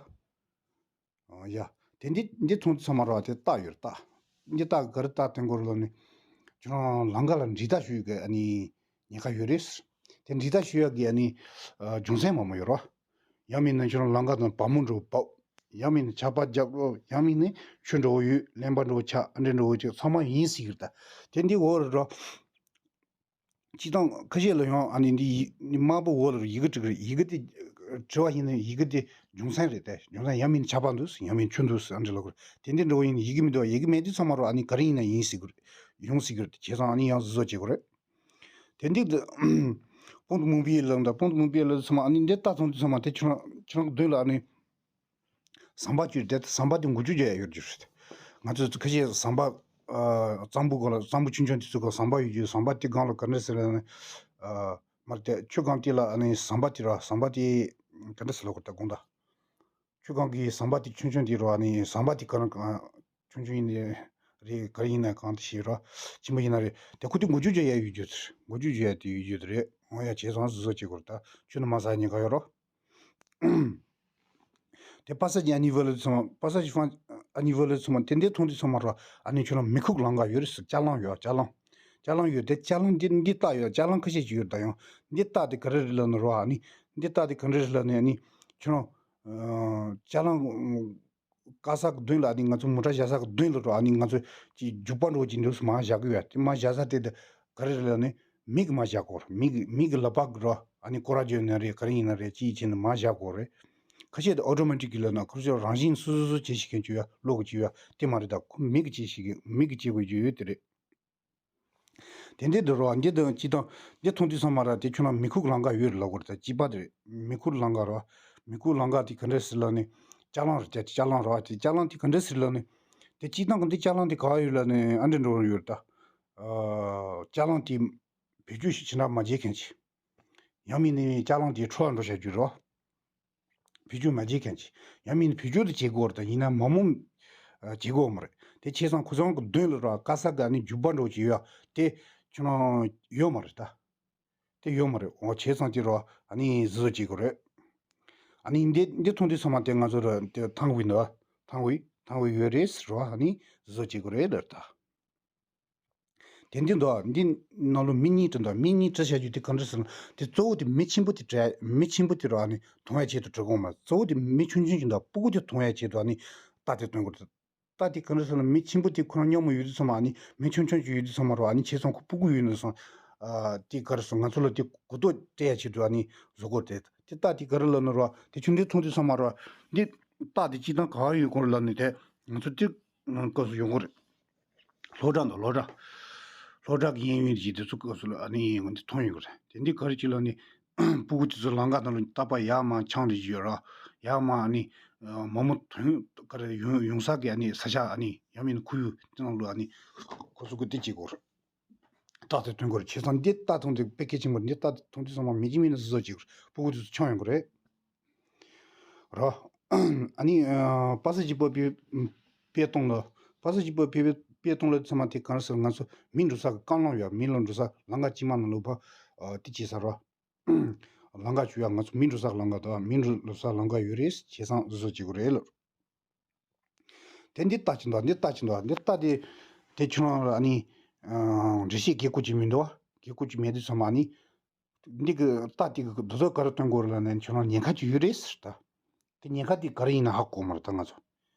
ཨ་ཡ། དེ་འདི་འདི་མཐོང་དུས་ཚང་མ་རོ། དེ་རྟགས་ཡོད་རེད་ད། འདི་རྟགས་ག་རེ་རྟགས་སྟོན་དགོས་རེད་ལབ་ན། ཁྱོད་རང་ལམ་ཁ་ལ་འདྲེད་བརྡར་ཞུ་ཡག་གི་ཨ་ནི་ཉེན་ཁ་ཡོད་རེད། དེ་འདྲེད་བརྡར་ཞུ་ཡག་གི་ཨ་ནི་ཨ་རྒྱུ་མཚན་མང་པོ་ཡོད་རོ། ཡང་མིན་ན་ཁྱོད་རང་ལམ་ཁ་དང་བ་མོ་འདྲ་བོ་བབས། ཡང་མིན་ན་ཆར་པ་བརྒྱབ་རོ། ཡང་མིན་ན་ཆུ་འདྲ་བོ་ཡོད། རློན་པ་འདྲ་བོ་ཆགས། ཨ་འདྲ་འདྲ་བོ་ཅིག་ཚང་མ་ཡིན་སྲིད་ཀྱི་རེད་ད། དེ་འདི་འོག་ལ་རོ། སྤྱིར་བཏང་ཁ་ཤས་ལ་ཡང་ཨ་ནི་འདི་ཡི་དམར་པོ་འོག་ལ་ཡི་གེ་བྲིས་ཀྱི་རེད། ཡི་གེ་དེ་བྲིས་པ་ཡིན་ན་ཡི་གེ་དེ་རྒྱུ་མཚན་རེད་དེ། རྒྱུ་མཚན་ཡང་མིན་ན་ཆར་པ་འདུག་ཡང་མིན་ན་ཆུ་འདུག་ཨ་འདྲ་ལབ་ཀྱི་རེད། དེ་འདི་འདྲ་བོ་ཡིན་ན་ཡི་གེ་མི་འདུག་ཡི་གེ་མེད་དུས་ཚང་མ་རོ། ཨ་ནི་ག་རེ་ཡིན་ན་ཡིན་སྲིད་ཀྱི་རེད། ཡོང་སྲིད་ཀྱི་རེད། བྱས་ཙང་ཨ་ནི་ཡང་གཟབ་གཟབ་བྱེད་དགོས་རེད། དེ་འདི་དཔོན་པོ་མུ་པི་ལབ་ད། དཔོན་པོ་མུ་པི་ལབ་དུས་ཚང་མ་ཨ་ནི་འདི་ལྟ་སོང་དུས་ཚང་མ་དེ་ཁྱོད་རང་ཁྱོད་རང་གི་མདུན་ལ་ཨ་ནི་ཟམ་པ་བཅུ་དེ་ཟམ་པ་དེ་འགུལ་སྐྱོད་རྒྱག་ཡག་ཡོད་རྒྱུ་རེད། ང་ཚོས་ཁ་ཤས་ཟམ་པ་ཨ་གཙང་པོ་གོ་ལ་གཙང་པོ་ཆུང་ཆུང་དེ་ཚོ་ག་ཟམ་པ་ཡོད་རྒྱུ། ཟམ་པ་དེ་སྒང་ལ་ག་འདྲ་ཟེར་ན། ཨ་མར་དེ་ཆུ་སྒང་དེ་ལ་ཨ་ནི་ཟམ་པ་དེ་ར། ཟམ་པ་དེ་ག་འདྲ་ཟེར་ལབ་དགོས་རེད་ད་དགོངས་དག་ཆུ་སྒང་གི་ཟམ་པ་དེ་ཆུང་ཆུང་དེ་ར། ཨ་ནི་ཟམ་པ་དེ་ག་རང་ཆུང་ཆུང་ཡིན་ནའི་རེད། ག་རེ་ཡིན་ན་གང་དེ་ཞིག་ར། ཆེན་པོ་ཡིན་ན་རེད། དེ་ཁོ་དེ་འགུལ་སྐྱོད་རྒྱག་ཡག་ཡོད་རྒྱུ་རེད། འགུལ་སྐྱོད་རྒྱག་ཡག་དེ་ཡོད་རྒྱུ་རེད། ཡ་བྱས་སོང་བཟོ་བཟོ་བྱེད་དགོས་རེད། ད་ཁྱོད་ནི་མ་ཟ་ཉེན་ཁ་ཡོད་རོ། དེ་པ་སེ་ཇི་ཨ་ནི་ཝེ་ལ་ཚང་མ། པ་སེ་ཇི་ཧྥང་ཨ་ནི་ཝེ་ལ་ཚང་མ་དེ་འདྲའི་མཐོང་དུས་ཚང་མ་རོ། ཨ་ནི་ཁྱོད་རང་མི་ཁུག་ལང་ཀ་ཡོད་རེད་ཟེར། ཅ་ལང་ཡོད། ཅ་ལང་། ཅ་ལང་ཡོད། དེ་ཅ་ལང་འདི་འདི་རྟགས་ཡོད། ཅ་ལང་ཁ་ཤས་ཅིག་ཡོད། ད་ཡང་འདི་རྟགས་དེ་ག་རེ་རེད་ལབ་ན་རོ། ཨ་ནི་འདི་རྟགས་དེ་ག་རེ་རེད་ལབ་ན། ཨ་ནི་ཁྱོད་རང་ཅ་ལང་། ཀ་ས་གི་མདུན་ལ། ཨ་ནི་ང་ཚོ་མོ་ཊ་བཞག་ས་གི་མདུན་ལ་རོ། ཨ་ནི་ང་ཚོ་ཅིག་རྒྱུག་པ་འདྲ་བོ་ཅིག་འདུག་སེ་མར་བཞག་གི་ཡོད། དེ་མར་བཞག་ས་དེ་དེ་ག་རེ་རེད་ལབ་ན། མིག་གིས་མར་བཞག་དགོས་རེད། མིག་གིས། མིག་གིས་ལག་པ་གིས་རོ། ཨ་ནི་སྐོར་ར་རྒྱག་ཡིན་ན་རེད། ག་རེ་ཡིན་ན་རེད། ཅིག་བྱས་ནས་མར་བཞག་དགོས་རེད། ཁ་ཤས་དེ་ཨོ་ཊོ་མེ་ཊིག་གི་ལབ་ན། ཁོ་ཚོ་རང་བཞིན་སོ་སོ་སོ་བྱེད་ཤེས་མཁན་ཅིག་ཡོད། ཀློག་གི་ཅིག་ཡོད། དེ་མ་རེད། ད་ཁོ་མིག་གིས་བྱེད་ཤེས་མཁན། མིག་གིས་བྱེད་དགོས་ཀྱི་ཡོད། དེ་རེད། དེ་འདྲའི་འདི་རོ། འདི་དང་སྤྱིར་བཏང་འདི་མཐོང་དུས་ཙམ་པ་ར། དེ་ཁྱོད་རང་མི་ཁུག་ལང་ཀ་ཡོད་རེད་ལབ་དགོས་རེད། ད་སྤྱི་པ་དེ་རེད། མི་ཁུག་ལང་ཀ་རོ། མི་ཁུག་ལང་ཀ་དེ་ག་འདྲས་ཟེར་ལབ་ན། ཅ་ལང་རེད། དེ་ཅ་ལང་རོ། དེ་ཅ་ལང་དེ་ག་འདྲས་ཟེར་ལབ་ན། དེ་སྤྱིར་བཏང་གི་འདི་ཅ་ལང་དེ་ག་པར་ཡོད་ལབ་ན། ཨ་འདྲ་འདྲ་བོ་ཡོད་རེད། ད་ཨ་ཅ་ལང་དེ་བེད་སྤྱོད་ཞིག་ཇི་འདྲ་མ་བྱེད་མཁན་ཅིག། ཡང་མིན་ན་ཅ་ལང་དེ་འཕྲོ་བརླག་འགྲོ་བྱ་རྒྱུ་རོ། བེད་སྤྱོད་མ་བྱེད་མཁན་ཅིག། ཡང་མིན་ན་བེད་སྤྱོད་དེ་བྱེད་དགོས་རེད། ད་ཡིན་ན་མང་མང་བྱེད་དགོས་མ་རེད། དེ་བྱས་ཙང་ཁོ་ཚང་གི་མདུན་ལ་རོ། ཀ་ས་གི་ཨ་ནི་རྒྱུག་པ་འདྲ་བོ་ཅིག་ཡོད། དེ་ཁྱོད་རང་ཡོད་མ་རེད་ད། དེ་ཡོད་མ་རེད། འོ་བྱས་ཙང་དེ་རོ། ཨ་ནི་བཟོ་བཟོ་བྱེད་དགོས་རེད། ཨ་ནི་འདི་འདི་མཐོང་དུས་ཙམ་པ་དེ་ང་ཚོ་ར་དེ་ཐང་བི་འདུག། ཐང་བི། ཐང་བི་ཡོད་རེད་ཟེར་རོ། ཨ་ནི་བཟོ་བཟོ་བྱེད་དགོས་རེད་ལབ་ད། དེ་འདི་འདུག། འདི་ནང་ལོ་མི་གཉིས་བྲིས་འདུག། མི་གཉིས་བྲིས་བྱ་རྒྱུ་དེ་ག་འདྲ་ཟེར་ན། དེ་གཙོ་བོ་དེ་མི་ཆེན་པོ་དེ་བྲིས། མི་ཆེན་པོ་དེ་རོ། ཨ་ནི་མཐོང་ཡ་ཆེད་དུ་བྲིས་དགོས་མ། གཙོ་བོ་དེ་མི་ཆུང་ཆུང་ཅིག་དང་སྤུ་གུ་དེ་མཐོང་ཡ་ཆེད་དུ་ཨ་ནི་རྟགས་དེ་སྟོན་དགོས་རེད། རྟགས་དེ་ག་འདྲ་ཟེར་ན། མི་ཆེན་པོ་དེ་ཁོ་རང་སྙོམས་མོ་ཡོད་དུས་ཙམ་པ། ཨ་ནི་མི་ཆུང་ཆུང་ཅིག་ཡོད་དུས་ཙམ་པ་རོ། ཨ་ནི་བྱས་ཙང་ཁོ་སྤུ་གུ་ཡོད་དུས་ཙམ། ཨ་དེ་ག་རེ་ཟེར། ང་ཚོ་ལ་དེ་གོ་རྟོགས་སྤྲད་ཡ་ཆེད་དུ་ཨ་ནི་བཟོ་དགོས་རེད། དེ་རྟགས་དེ་ག་རེ་ལབ་ན་རོ། དེ་ཁྱོད་འདི་མཐོང་དུས་ཙམ་པ་རོ། འདི་རྟགས་དེ་སྤྱིར་བཏང་ག་པར་ཡོད་དགོས་རེད་ལབ་ན། དེ་ང་ཚོ་དེ་སྐབས་སུ་ཡོང་གི་རེད། སློབ་གྲྭ་འདུག། སློབ་གྲྭ། སློབ་གྲྭ་གི་གཡས་གཡོན་གྱི་དེ་ཚོ་སྐབས་སུ་ལ་ཨ་ནི་ང་འདི་མཐོང་ཡོང་གི་རེད། དེ་འདི་ག་རེ་ཅིག་ལབ་ན། སྤུ་གུ་དེ་ཚོ་ལམ་ཁ་ནང་ལ་རྟག་པར་ཡར་མར་འཁྱམས་བསྡད་ཀྱི་ཡོད་ར། ཡར་མར་ཨ་ནི་མང་མོ་ཐོན་ག་རེ་ཡོང་ཡོང་ས་གི་ཨ་ནི་ས་ཆ། ཨ་ནི་ཡང་མིན་ན་ཁོར་ཡུག་དེ་ནང་ལ་ཨ་ནི་ཁོ་ཚོ་གི་དེ་བྱེད་དགོས་རེད། རྟགས་དེ་སྟོན་དགོས་རེད། བྱས་ཙང་འདི་རྟགས་མཐོང་དུས་དཔེ་གལ་ཆེན་པོ་རེད། འདི་རྟགས་མཐོང་དུས་ཙམ་པ་མི་གཅིག་མིན་ན་བཟོ་བཟོ་བྱེད་དགོས་རེད། སྤུ་གུ་དེ་ཚོ་འཁྱམས་ཡོང་གི་རེད། རོ། ཨ་ནི་ཨ་པ་སེ་ཇི་པོ་པི་པེ་ཏོང་ལ། པ་སེ་ཇི་པོ་པི་པེ་ཏོང་ལ་ཚང་མ་དེ་ག་རེ་ཟེར། ང་ཚོ་མི་འགྲོ་ས་གི་རྐང་ལམ་ཡོད། མི་ལ་འགྲོ་ས། ལམ་ཁ་དཀྱིལ་མ་ནང་ལོགས་པ་ཨ་དེ་བྱེད་ས་རོ། ལམ་ཁ་ཆུ་ཡ། ང་ཚོ་མི་འགྲོ་ས་གི་ལམ་ཁ་དང་མི་འགྲོ་ས་ལམ་ཁ་ཡོད་རེད། བྱས་ཙང་བཟོ་བཟོ་བྱེད་དགོས་རེད་ལ། དེ་འདི་རྟགས་ཅིག་འདུག། འདི་རྟགས་ཅིག་འདུག། འདི་རྟགས་དེ་དེ་ཁྱོད་རང་ལ་ཨ་ནི་ཨ་འགྲེལ་བཤད་རྒྱག་དགོས་ཅིག་མི་འདུག། རྒྱག་དགོས་ཅིག་མེད་དུས་ཙམ་པ། ཨ་ནི་འདི་གི་རྟགས་དེ་གི་འདི་ཚོ་ག་རེ་སྟོན་དགོས་རེད་ལབ་ན། ཁྱོད་རང་ཉེན་ཁ་ཅིག་ཡོད་རེད་ཟེར་ད། དེ་ཉེན་ཁ་དེ་ག་རེ་ཡིན་ན་ཧ་གོ་མ་རེད་ད་ང་ཚོ།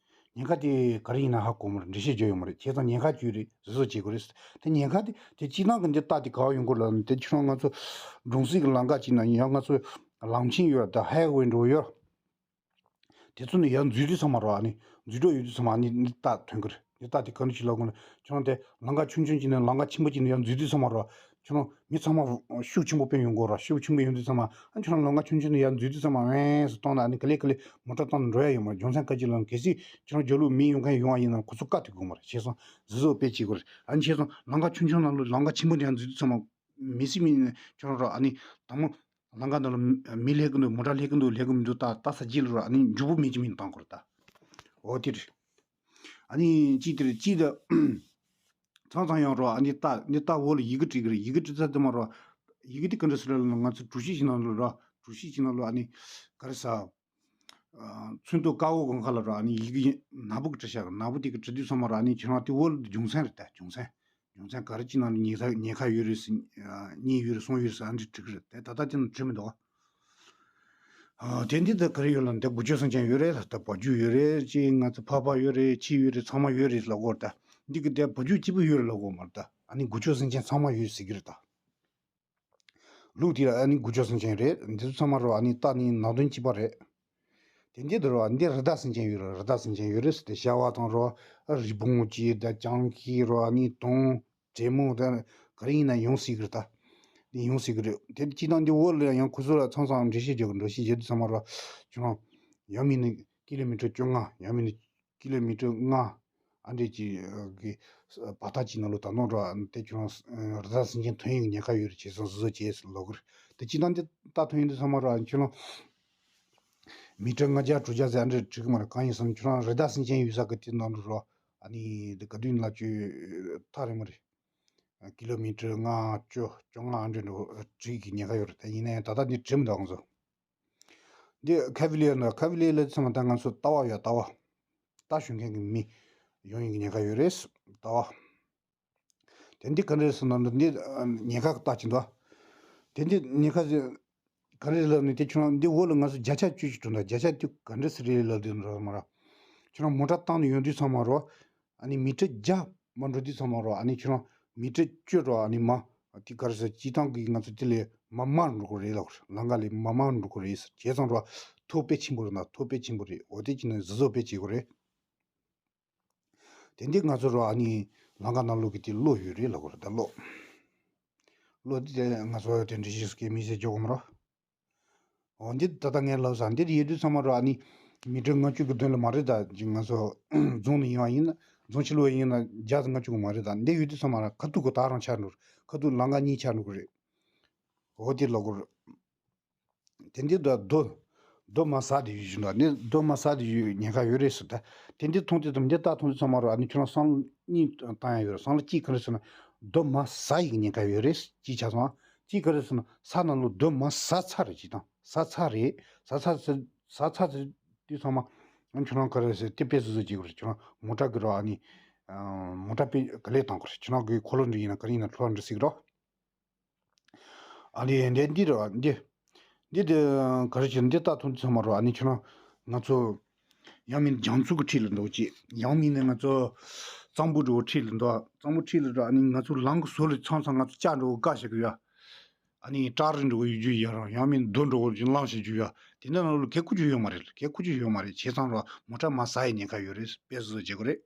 ཉེན་ཁ་དེ་ག་རེ་ཡིན་ན་ཧ་གོ་མ་རེད། འགྲེལ་བཤད་བརྗོད་ཡོད་མ་རེད། བྱས་ཙང་ཉེན་ཁ་ཅིག་ཡོད་རེད། བཟོ་བཟོ་བྱེད་དགོས་རེད་ཟེར། དེ་ཉེན་ཁ་དེ་དེ་སྤྱིར་བཏང་གི་འདི་རྟགས་དེ་ག་པར་ཡོང་གི་རེད་ལབ་ན། དེ་ཁྱོད་རང་ང་ཚོ་གྲོང་གསེབ་ཀྱི་ལམ་ཁ་ཅིག་ན་ཡང་ང་ཚོ་ལམ་ཆེན་ཡོད་རེད་ད། ཧའེ་ཝེ་འགྲོ་ཡོད། དེ་ཚོ་ནི་ཡར་འཛུལ་དུས་ཙམ་པ་རོ། ཨ་ནི་འཛུལ་འགྲོ་ཡོང་དུས་ཙམ་པ། ཨ་ནི་འདི་རྟགས་ཐོན་གི་རེད། འདི་རྟགས་དེ་ག་འདྲ་ཅིག་ལབ་དགོས་ན། ཁྱོད་རང་དེ་ལམ་ཁ་ཆུང་ཆུང་ཅིག་ནས་ལམ་ཁ་ཆེན་པོ་ཅིག་ནས་ཡར་འཛུལ་དུས་ཙམ་པ་རོ། ཁྱོད་རང་མི་ཚང་མ་ཤུགས་ཆེན་པོ་སྤྲད་ཡོང་གི་རེད། ཤུགས་ཆེན་པོ་ཡོང་དུས་ཙམ་པ། ཨ་ཁྱོད་རང་ལམ་ཁ་ཆུང་ཆུང་ནས་ཡར་འཛུལ་དུས་ཙམ་པ་ཝེན་ཟེར་གཏོང་ན། ཨ་ནི་ག་ལེ་ག་ལེ་མོ་ཊ་བཏང་ནས་འགྲོ་ཡ་ཡོད་མ་རེད། རྒྱུ་མཚན་ག་ཅི་ལབ་ན། གལ་སྲིད་ཁྱོད་རང་རྒྱབ་ལོགས་མི་ཡོང་མཁན་ཡོང་བ་ཡིན་ན་ཁོ་ཚོ་བཀག་ཐུབ་ཀྱི་ཡོད་མ་རེད། བྱས་ཙང་བཟོ་བཟོ་དཔེ་བྱེད་དགོས་རེད། ཨ་ནི་བྱས་ཙང་ལམ་ཁ་ཆུང་ཆུང་ནང་ལོགས། ལམ་ཁ་ཆེན་པོ་ནས་ཡར་འཛུལ་དུས་ཙམ་པ། མི་སྲིད་མི་ཁྱོད་རང་རོ། ཨ་ནི་དང་པོ་ལམ་ཁ་ནང་ལ་མི་སླེབས་ཀྱི་འདུག། མོ་ཊ་སླེབས་ཀྱི་འདུག། སླེབས་ཀྱི་མི་འདུག། ལྟ་ལྟ་ས་རྗེས་ལ་རོ། ཨ་ནི་མགྱོགས་པོ་མི་གཅིག་མིན་བཏང་དགོས་རེད་ད། འོ་དེ་རེད། ཨ་ནི་གཅིག་དེ་རེད། གཅིག་ད་ཚང་ཚང་ཡང་རོ། ཨ་ནི་རྟ་འདི་རྟ་འོག་ལ་ཡི་གེ་བྲིས་ཀྱི་རེད། ཡི་གེ་བྲིས་ཚར་དུས་མ་རོ། ཡི་གེ་དེ་ག་འདྲ་ཟེར་ལབ་ན། ང་ཚོ་གྲུ་བཞི་ཞིག་ནང་ལ་རོ། གྲུ་བཞི་ཞིག་ནང་ལ་ཨ་ནི་ག་རེ་ཟ། ཚོན་མདོག་དཀར་པོ་གང་ག་ལ་རོ། ཨ་ནི་ཡི་གེ་ནག་པོ་གི་བྲིས་བཞག། ནག་པོ་དེ་གི་བྲིས་དུས་ཙམ་པ་རོ། ཨ་ནི་ཁྱོད་རང་དེ་འོག་ལ་རྒྱུ་མཚན་རེད་ད། རྒྱུ་མཚན། རྒྱུ་མཚན་ག་རེ་ཅིག་ནང་ལ་ཉེན་ཁ་ཉེན་ཁ་ཡོད་རེད་ཟེར། གཉིད་ཡོད་རེད། སོང་ཡོད་རེད་ཟེར། ཨ་འདྲ་བྲིས་ཀྱི་རེད། དེ་ད་ལྟ་དེ་ནང་བྲིས་མི་འདུག། ཨ་དེ་འདི་ད་ག་རེ་ཡོད་ལབ་ན། དེ་དགུ་ཆོས་སེམས་ཅན་ཡོད་རེད། ད་བ་རྒྱུད་ཡོད་རེད། ཅིག་ང་ཚོ་འཕགས་པ་ཡོད་རེད། ཁྱི་ཡོད་རེད། ཚང་མ་ཡོད་རེད་ལབ་དགོས་རེད་ད། འདི་གི་དེ་བ་རྒྱུད་གཅིག་པུ་ཡོད་རེད་ལབ་དགོས་མ་རེད་ད། ཨ་ནི་དགུ་ཆོས་སེམས་ཅན་ཚང་མ་ཡོད་ཟེར་གྱི་རེད་ད། ལུགས་དེ་ལ་ཨ་ནི་དགུ་ཆོས་སེམས་ཅན་རེད། འདི་ཚོ་ཚང་མ་རོ། ཨ་ནི་རྟགས་ནི་ནང་དོན་གཅིག་པ་རེད། དེ་འདི་དུ་རོ། ཨ་ནི་འདི་རི་དྭགས་སེམས་ཅན་ཡོད་རེད། རི་དྭགས་སེམས་ཅན་ཡོད་རེད་ཟེར། དེ་ཤ་བ་དང་རོ། ཨ་རི་བོང་ཅིག་དང་སྤྱང་ཀི་རོ། ཨ་ནི་དོམ། དྲེད་མོང་དང་ག་རེ་ཡིན་ན་ཡོང་སྲིད་ཀྱི་རེད་ད། འདི་ཡོང་སྲིད་ཀྱི་རེད། དེ་སྤྱིར་བཏང་འདི་འོག་ལ་ཡང་ཁོ་ཚོ་ལ་ཚང་ཚང་འགྲེལ་བཤད་རྒྱག་གི། འགྲེལ་བཤད་རྒྱག་དུས་ཙམ་པ་རོ། ཁྱོད་རང་ཡང་མིན་ན་ཀི་ལོ་མི་ཊར་བཅོ་ལྔ། ཡང་མིན་ན་ཀི་ལོ་མི་ཊར་ལྔ། ཨ་འདྲས་ཀྱི་གི་བར་ཐག་ཅིག་ནང་ལོགས་ད་ནོར་འགྲོ། དེ་ཁྱོད་རང་རི་དྭགས་སེམས་ཅན་ཐོན་ཡོང་གི་ཉེན་ཁ་ཡོད་རེད། བྱས་ཙང་བཟོ་བཟོ་བྱས་ལབ་ཀྱི་རེད། དེ་སྤྱིར་བཏང་འདི་རྟགས་ཐོན་ཡོང་དུས་ཙམ་པ་རོ། ཁྱོད་རང་མི་ཊར་ལྔ་བརྒྱ་དྲུག་བརྒྱ་ཟེར་ཨ་འདྲས་འགྲིག་གི་མ་རེད། གང་ཡིན་ཟེར་ན་ཁྱོད་རང་རི་དྭགས་སེམས་ཅན་ཡོད་ས་གི་དེ་ནང་ལོགས་རོ། ཨ་ནི་དེ་ག་དུས་ལ་ཅིག་ཐག་རིང་མ་རེད། ཀི་ལོ་མི་ཊར་ལྔ་བཅུ་བཅོ་ལྔ་འདྲ་འགྲོ་བྲིས་ཀྱི་ཉེན་ཁ་ཡོད་རེད། ད་ཡིན་ན་ཡང་ད་ལྟ་འདི་བྲིས་མི་འདུག་ང་ཚོ། འདི་ཁ་བི་ལི་ཡར་ན་ཁ་བི་ལི་ཡར་ལ་ཚང་མ་ད་ང་ཚོ་ལྟ་བ་ཡོད། ལྟ་བ་ལྟ་ཞུ་མཁན་གྱི་མི་ཡོང་ཡིན་གྱི་ཉེན་ཁ་ཡོད་རེད། ལྟ་བ། དེ་འདི་ག་འདྲ་ཟེར་ན་འདི་ཉེན་ཁ་ལྟ་ཅི་འདུག་དེ་འདི་ཉེན་ཁ་ཟེར་ག་འདྲ་ལབ་ནི་དེ་ཁྱོད་རང་འདི་འོག་ལ་ང་ཚོ་བརྒྱ་ཆ་བཅུ་ཞིག་འགྲོ་འདུག་བརྒྱ་ཆ་བཅུ་ག་འདྲ་ཟེར་རེད་ལབ་དུས་འགྲོ་མ་ར། ཁྱོད་རང་མོ་ཊ་བཏང་ནས་ཡོང་དུས་ཚང་མ་རོ། ཨ་ནི་མི་ཊར་བརྒྱ་མ་འགྲོ་དུས་ཚང་མ་རོ། ཨ་ནི་ཁྱོད་རང་མི་ཊར་བཅུ་རོ། ཨ་ནི་མ་དེ་ག་རེ་ཟེར་སྤྱི་བཏང་གི་ང་ཚོ་དེ་ལས་མ་མར་འགྲོ་གི་རེད་ལབ་རེད། ལམ་ཁ་ལས་མ་མར་འགྲོ་གི་རེད་ཟེར། བྱས་ཙང་རོ། ཐོག་དཔེ་ཆེན་པོ་རེད་ན་ཐོག་དཔེ་ཆེན་པོ་རེད། འོ་དེ་ཅི་ནས་གཟབ་གཟབ་དཔེ་བྱེད་དགོས་རེད། དེ་འདི་ང་ཚོ་རོ། ཨ་ནི་ལམ་ཁ་ནང་ལོགས་ཀྱི་དེ་གློག་ཡོད་རེད་ལབ་དགོས་རེད། ད་གློག་གློག་དེ་ང་ཚོ་དེ་འདྲ་ཞིག་གི་མི་ཟེར་ཆོག་གི་མ་རོ། འོ་འདི་ད་ལྟ་ངས་ལབ་ས་འདི་ཡོད་དུས་ཚང་མ་རོ། ཨ་ནི་མི་ཊར་ལྔ་བཅུ་གི་མདུན་ལ་མ་རེད། ད་ཅིག་ང་ཚོ་རྫོང་ནས་ཡོང་བ་ཡིན་ན་རྫོང་ཕྱི་ལོགས་ཡིན་ན་བརྒྱ་དང་ལྔ་བཅུ་གི་མ་རེད། ད་འདི་ཡོད་དུས་ཚང་མ་ར་ཁ་ཐུག་གི་ད་རང་ཆགས་འགྲོ་རེད། ཁ་ཐུག་ལམ་ཁ་གཉིས་ཆགས་འགྲོ་གི་རེད། འོ་དེ་ལབ་དགོས་རེད། དེ་འདི་ད་རྡོ་རྡོ་མ་ཟ་དེ་ཡོད་ཞུ་འདུག་ནི་རྡོ་མ་ཟ་དེ་ཡོད་ཉེན་ཁ་ཡོད་རེད་ཟེར། ད་དེ་འདི་མཐོང་དུས་ཙམ་འདི་ལྟ་མཐོང་དུས་ཚང་མ་རོ། ཨ་ནི་ཁྱོད་རང་བསམ་བློ་གཉིས་བཏང་ཡ་ཡོད་རེད། བསམ་བློ་གཅིག་ག་རེ་ཟེར་ན་རྡོ་མ་ཟ་ཡི་ཉེན་ཁ་ཡོད་རེད། གཅིག་ཆ་ཚང་གཅིག་ག་རེ་ཟེར་ན་ས་ནང་ལོ་རྡོ་མ་ཟ་ཚར་རེད། གཅིག་དང་ཟ་ཚར་རེད། ཟ་ཚར་ཟ་ཚར་ཟེར་དུས་ཚང་མ་ཨ་ནི་ཁྱོད་རང་ག་རེ་ཟེར་དེ་དཔེ་བཟོ་བཟོ་བྱེད་དགོས་རེད། ཁྱོད་རང་མོ་ཊ་གི་རོ། ཨ་ནི་མོ་ཊ་དཔེ་ག་ལེ་བཏང་དགོས་རེད། ཁྱོད་རང་གི་འཁོར་ལོ་འདྲ་ཡིན་ན་ག་རེ་ཡིན་ན་འཁོར་ལོ་འདྲ་ཟིག་རོ། ཨ་ནི་འདི་འདི་རེད་བ། འདི་འདི་འདི་ག་རེ་བྱས་ན་འདི་ལྟ་མཐོང་དུས་ཚང་མ་རོ། ཨ་ནི་ཁྱོད་རང་ང་ཚོ་ཡང་མིན་རྒྱ་མཚོ་གི་འཁྲིས་ལ་འགྲོ་གི་ཡང་མིན་ནི་ང་ཚོ་གཙང་པོ་འགྲོ་འཁྲིས་ལ་འགྲོ། གཙང་པོ་འཁྲིས་ལ་འགྲོ། ཨ་ནི་ང་ཚོ་ལམ་གི་ཟུར་ལ་ཚང་ཚང་ང་ཚོ་ལྕགས་འགྲོ་གི་བཀག་བཞག་གི་ཡོད། ཨ་ནི་བྲག་རི་འགྲོ་གི་ཡོད་རྒྱུ་ཡོད་རང་། ཡང་མིན་རྡོ་འགྲོ་གི་རྒྱུ་ལངས་བཞག་རྒྱུ་ཡོད། དེ་འདྲ་ནང་ལ་གད་ཁུག་ཅིག་ཡོད་མ་རེད། གད་ཁུག་ཅིག་ཡོད་མ་རེད། བྱས་ཙང་རོ་མོ་ཊ་མ་ཟ་ཡི་ཉེན་ཁ་ཡོད་རེད། དཔེ་བཟོ་བཟོ་བྱེད་དགོས་རེད།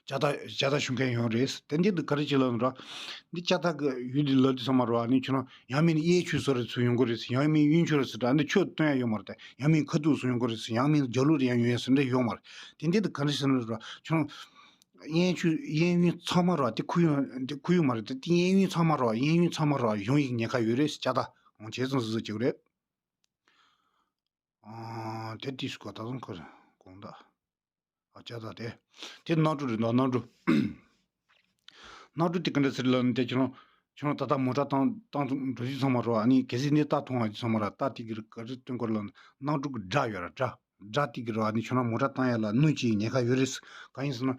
ཅ་ད་ཅ་ད་ཞུ་མཁན་ཡོད་རེད། དེ་འདི་འདི་ག་རེ་བྱེད་ལབ་ན་ར། འདི་ཅ་ད་གི་ཡུལ་འདི་ལབ་དུས་ཚང་མ་ར། ཨ་ནི་ཁྱོད་རང་ཡང་མིན་གཡས་ཕྱོགས་སུ་རེད་ཚུར་ཡོང་གི་རེད་ཟེར། ཡང་མིན་གཡོན་ཕྱོགས་རེད་ཟེར། ད་འདི་ཆོས་སྟོན་ཡ་ཡོད་མ་རེད། ད་ཡང་མིན་ཁ་ཐུག་སུ་ཡོང་གི་རེད་ཟེར། ཡང་མིན་རྒྱབ་ལོགས་རེད་ཡང་ཡོང་ཡ་ཟེར་འདྲ་ཡོད་མ་རེད། དེ་འདི་འདི་ག་རེ་ཟེར་ན་ར། ཁྱོད་རང་གཡས་ཕྱོགས་གཡས་གཡོན་ཚང་མ་ར། དེ་ཁུ་ཡོང་དེ་ཁུ་ཡོང་མ་རེད། དེ་གཡས་གཡོན་ཚང་མ་ར། གཡས་གཡོན་ཚང་མ་ར་ཡོང་ཡི་ཉེན་ཁ་ཡོད་རེད་ཟེར། ཅ་ད་འོང་བྱས་ཙང་སོ་སོ་བྱེད་གི་རེད། ཨ་དེ་དུས་སུ་ག་ད་དུང་ཁོ་རེད་དགོངས་དག་ཨ་ཅག་ད་དེ། དེ་གནམ་གྲུ་རེད་འདུག་གནམ་གྲུ། གནམ་གྲུ་དེ་ག་འདྲ་ཟེར་ལབ་ན་དེ་ཁྱོད་རང་ཁྱོད་རང་ད་ལྟ་མོ་ཊ་བཏང་བཏང་འགྲོ་དུས་ཚང་མ་རོ། ཨ་ནི་གལ་སྲིད་ནས་རྟ་མཐོང་བ་དུས་ཚང་མ་ར། རྟ་དེ་གི་ག་རེ་སྟོན་དགོས་ལབ་ན་གནམ་གྲུ་གི་སྒྲ་ཡོད་ར། སྒྲ་སྒྲ་དེ་གི་རོ། ཨ་ནི་ཁྱོད་རང་མོ་ཊ་བཏང་ཡ་ལ་གནོད་ཅིག་ཉེན་ཁ་ཡོད་རེད། གང་ཡིན་ཟེར་ན་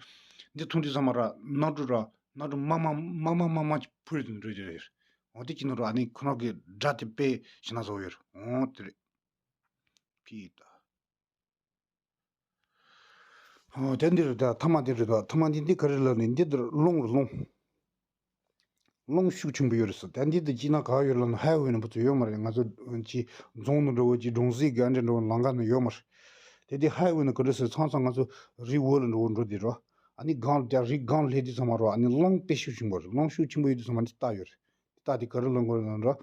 འདི་མཐོང་དུས་ཚང་མ་ར་གནམ་གྲུ་ར་གནམ་གྲུ་མ་མ་མ་མ་མ་མ་ཅིག་འཕུར་དུ་འགྲོ་རྒྱུ་རེད། འོ་དེ་ཅི་ནོ་རོ། ཨ་ནི་ཁོ་རང་གི་སྒྲ་དེ་དཔེ་ཞེ་ན་བཟོ་ཡོད་རེད། འོ་དེ་རེད། ཕི་ད། ཨོ་དེ་འདི་རེད། ད་ཐ་མ་འདི་རེད། ད་ཐ་མ་འདི་འདི་ག་རེ་ལབ་ནི་འདི་འདིར་རླུང་རེད་རླུང་། རླུང་ཤུགས་ཆེན་པོ་ཡོད་རེད་ཟེར། ད་འདི་འདི་ཅི་ན་ག་ཡོད་ལབ་ན་ཧའེ་ཝེ་ནང་བུ་ཚོ་ཡོད་མ་རེད། ང་ཚོ་ཅི་རྫོང་ནང་འགྲོ་བོ་ཅི་གྲོང་གསེབ་གི་ཨ་འདྲ་འགྲོ་བོ་ལམ་ཁ་ནང་ཡོད་མ་རེད། དེ་འདི་ཧའེ་ཝེ་ནང་ག་རེ་ཟེར་ཚང་ཚང་ང་ཚོ་རི་བོ་ལ་འགྲོ་བོ་འགྲོ་དེ་རོ། ཨ་ནི་སྒང་ལ་རི་སྒང་ལ་སླེབས་དུས་ཚང་མ་རོ། ཨ་ནི་རླུང་དཔེ་ཤུགས་ཆེན་པོ་རེད། རླུང་ཤུགས་ཆེན་པོ་ཡོད་དུས་ཚང་མ་འདི་ལྟ་ཡོད་རེད། ད་དེ་ག་རེ་ལབ་དགོས་ན་འདྲ།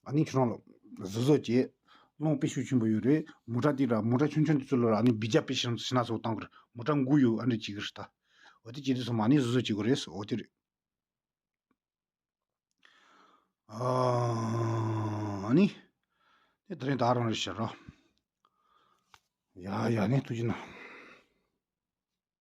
ཨ་ནི་ཁྱོད་རང་ལ་བཟོ་བཟོ་བྱེད། རླུང་དཔེ་ཤུགས་ཆེན་པོ་ཡོད་རེད། མོ་ཊ་དེ་ར་མོ་ཊ་ཆུང་ཆུང་དེ་ཚོ་ལ་ར་ཨ་ནི་སྦི་ཇ་དཔེ་ཤིན་ཤིན་ན་ཚོ་བཏང་གི་རེད། མོ་ཊ་འགུལ་ཡོད་ཨ་འདྲ་བྱེད་གི་རེད་ད། འོ་དེ་བྱེད་དུས་ཚང་མ་ཨ་ནི་བཟོ་བཟོ་བྱེད་དགོས་རེད། འོ་དེ་རེད། ཨ་ནི་དེ་དེ་རིང་ད་རང་རེད་ཤག་ར། ཡ་ཡ་ནི་ཐུགས་རྗེ་གནང་།